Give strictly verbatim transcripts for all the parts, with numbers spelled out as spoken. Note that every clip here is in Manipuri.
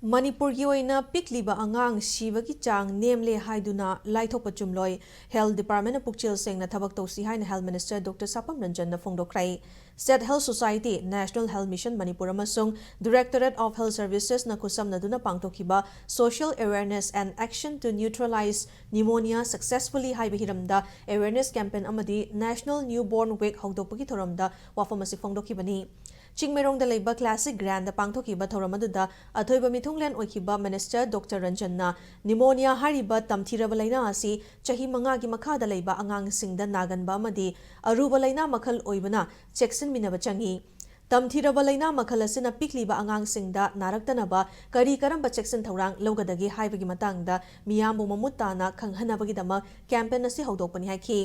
ꯃꯅꯤꯄꯨꯔꯒꯤ ꯑꯣꯏꯅ ꯄꯤꯛꯂꯤꯕ ꯑꯉꯥꯡ ꯁꯤꯕꯒꯤ ꯆꯥꯡ ꯅꯦꯝꯂꯦ ꯍꯥꯏꯗꯨꯅ ꯂꯥꯏꯊꯣꯛꯄ ꯆꯨꯝꯂꯣꯏ꯫ Health Department ꯅ ꯄꯨꯛꯆꯦꯜ ꯁꯦꯡꯅ ꯊꯕꯛ ꯇꯧꯁꯤ ꯍꯥꯏꯅ Health Minister Doctor ꯁꯥꯄꯝ ꯔꯟꯖꯟꯅ ꯐꯣꯡꯗꯣꯛꯈ꯭ꯔꯦ꯫ State Health Society, National Health Mission Manipur ꯑꯃꯁꯨꯡ Directorate of Health Services ꯅ ꯈꯨꯠꯁꯝꯅꯗꯨꯅ ꯄꯥꯡꯊꯣꯛꯈꯤꯕ Social Awareness and Action to Neutralize Pneumonia Successfully ꯍꯥꯏꯕ ꯍꯤꯔꯝꯗ awareness campaign ꯑꯃꯗꯤ National Newborn Week ꯍꯧꯗꯣꯛꯄꯒꯤ ꯊꯧꯔꯝꯗ ꯋꯥꯐꯝ ꯑꯁꯤ ꯐꯣꯡꯗꯣꯛꯈꯤꯕꯅꯤ꯫ ꯆꯤꯡꯃꯩꯔꯣꯡꯗ ꯂꯩꯕ Classic Grand ꯗ ꯄꯥꯡꯊꯣꯛꯈꯤꯕ ꯊꯧꯔꯝ ꯑꯗꯨꯗ ꯑꯊꯣꯏꯕ ꯃꯤꯊꯨꯡꯂꯦꯟ ꯑꯣꯏꯈꯤꯕ Minister Doctor ꯔꯟꯖꯟꯅ pneumonia ꯍꯥꯏꯔꯤꯕ ꯇꯝꯊꯤꯔꯕ ꯂꯩꯅꯥ ꯑꯁꯤ ꯆꯍꯤ ꯃꯉꯥꯒꯤ ꯃꯈꯥꯗ ꯂꯩꯕ ꯑꯉꯥꯡꯁꯤꯡꯗ ꯅꯥꯒꯟꯕ ꯑꯃꯗꯤ ꯑꯔꯨꯕ ꯂꯩꯅꯥ ꯃꯈꯜ ꯑꯣꯏꯕꯅ ꯆꯦꯛꯁꯤꯟꯃꯤꯟꯅꯕ ꯆꯪꯏ꯫ ꯇꯝꯊꯤꯔꯕ ꯂꯩꯅꯥ ꯃꯈꯜ ꯑꯁꯤꯅ ꯄꯤꯛꯂꯤꯕ ꯑꯉꯥꯡꯁꯤꯡꯗ ꯅꯥꯔꯛꯇꯅꯕ ꯀꯔꯤ ꯀꯔꯝꯕ ꯆꯦꯛꯁꯤꯟ ꯊꯧꯔꯥꯡ ꯂꯧꯒꯗꯒꯦ ꯍꯥꯏꯕꯒꯤ ꯃꯇꯥꯡꯗ ꯃꯤꯌꯥꯝꯕꯨ ꯃꯃꯨꯠ ꯇꯥꯅ ꯈꯪꯍꯟꯅꯕꯒꯤꯗꯃꯛ campaign ꯑꯁꯤ ꯍꯧꯗꯣꯛꯄꯅꯤ ꯍꯥꯏꯈꯤ꯫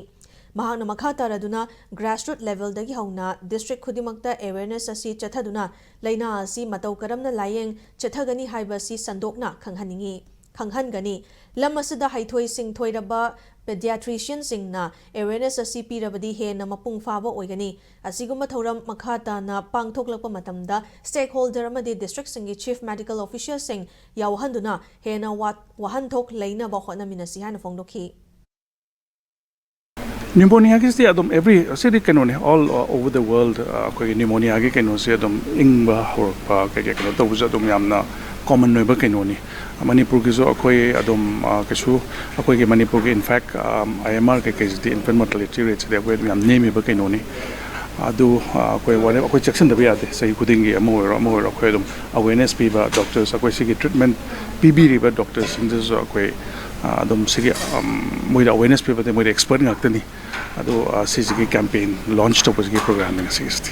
ꯃꯍꯥꯛꯅ ꯃꯈꯥ ꯇꯥꯔꯗꯨꯅ grassroot level ꯗꯒꯤ ꯍꯧꯅ district ꯈꯨꯗꯤꯡꯃꯛꯇ awareness ꯑꯁꯤ ꯆꯠꯊꯗꯨꯅ ꯂꯩꯅꯥ ꯑꯁꯤ ꯃꯇꯧ ꯀꯔꯝꯅ ꯂꯥꯌꯦꯡ ꯆꯠꯊꯒꯅꯤ ꯍꯥꯏꯕ ꯑꯁꯤ ꯁꯟꯗꯣꯛꯅ ꯈꯪꯍꯟꯅꯤꯡꯏ, ꯈꯪꯍꯟꯒꯅꯤ꯫ ꯂꯝ ꯑꯁꯤꯗ ꯍꯩꯊꯣꯏ ꯁꯤꯡꯊꯣꯏꯔꯕ pediatrician ꯁꯤꯡꯅ awareness ꯑꯁꯤ ꯄꯤꯔꯕꯗꯤ ꯍꯦꯟꯅ ꯃꯄꯨꯡ ꯐꯥꯕ ꯑꯣꯏꯒꯅꯤ꯫ ꯑꯁꯤꯒꯨꯝꯕ ꯊꯧꯔꯝ ꯃꯈꯥ ꯇꯥꯅ ꯄꯥꯡꯊꯣꯛꯂꯛꯄ ꯃꯇꯝꯗ stakeholder ꯑꯃꯗꯤ district ꯁꯤꯡꯒꯤ Chief Medical Officer ꯁꯤꯡ ꯌꯥꯎꯍꯟꯗꯨꯅ ꯍꯦꯟꯅ ꯋꯥ-, ꯋꯥꯍꯟꯊꯣꯛ ꯂꯩꯅꯕ ꯍꯣꯠꯅꯃꯤꯟꯅꯁꯤ ꯍꯥꯏꯅ ꯐꯣꯡꯗꯣꯛꯈꯤ꯫ Pneumonia ꯒꯤꯁꯤꯗꯤ ꯑꯗꯨꯝ every, ꯁꯤꯗꯤ ꯀꯩꯅꯣꯅꯦ, all over the world, ꯑ, ꯑꯩꯈꯣꯏꯒꯤ pneumonia ꯒꯤ ꯀꯩꯅꯣꯁꯦ ꯑꯗꯨꯝ ꯏꯪꯕ ꯍꯧꯔꯛꯄ, ꯀꯩ ꯀꯩ ꯀꯩꯅꯣ ꯇꯧꯕꯁꯦ ꯑꯗꯨꯝ ꯌꯥꯝꯅ common ꯑꯣꯏꯕ ꯀꯩꯅꯣꯅꯤ꯫ ꯃꯅꯤꯄꯨꯔꯒꯤꯁꯨ ꯑꯩꯈꯣꯏ ꯑꯗꯨꯝ, ꯑ, ꯀꯩꯁꯨ ꯑꯩꯈꯣꯏꯒꯤ ꯃꯅꯤꯄꯨꯔꯒꯤ, in fact, ꯑ, I M R ꯀꯩꯀꯩꯁꯤꯗꯤ, infant mortality rate ꯁꯤꯗꯤ ꯑꯩꯈꯣꯏ ꯑꯗꯨꯝ ꯌꯥꯝ ꯅꯦꯝꯃꯤꯕ ꯀꯩꯅꯣꯅꯤ꯫ ꯑꯗꯨ, ꯑ, ꯑꯩꯈꯣꯏ ꯋꯥꯔꯦ-, ꯑꯩꯈꯣꯏ ꯆꯦꯛꯁꯤꯟꯗꯕ ꯌꯥꯗꯦ꯫ ꯆꯍꯤ ꯈꯨꯗꯤꯡꯒꯤ ꯑꯃ ꯑꯣꯏꯔꯣ ꯑꯃ ꯑꯣꯏꯔꯣ ꯑꯩꯈꯣꯏ ꯑꯗꯨꯝ awareness ꯄꯤꯕ, doctors, ꯑꯩꯈꯣꯏ ꯁꯤꯒꯤ treatment ꯄꯤꯕꯤꯔꯤꯕ doctors ꯁꯤꯡꯗꯁꯨ ꯑꯩꯈꯣꯏ, ꯑ, ꯑꯗꯨꯝ ꯁꯤꯒꯤ, ꯑꯝ, ꯃꯣꯏꯗ awareness ꯄꯤꯕꯗ ꯃꯣꯏꯗ expert ꯉꯥꯛꯇꯅꯤ꯫ ꯑꯗꯨ, ꯑ, ꯁꯤꯁꯤꯒꯤ campaign launch ꯇꯧꯕꯁꯤꯒꯤ program ꯅꯤ ꯉꯁꯤꯒꯤꯁꯤꯗꯤ꯫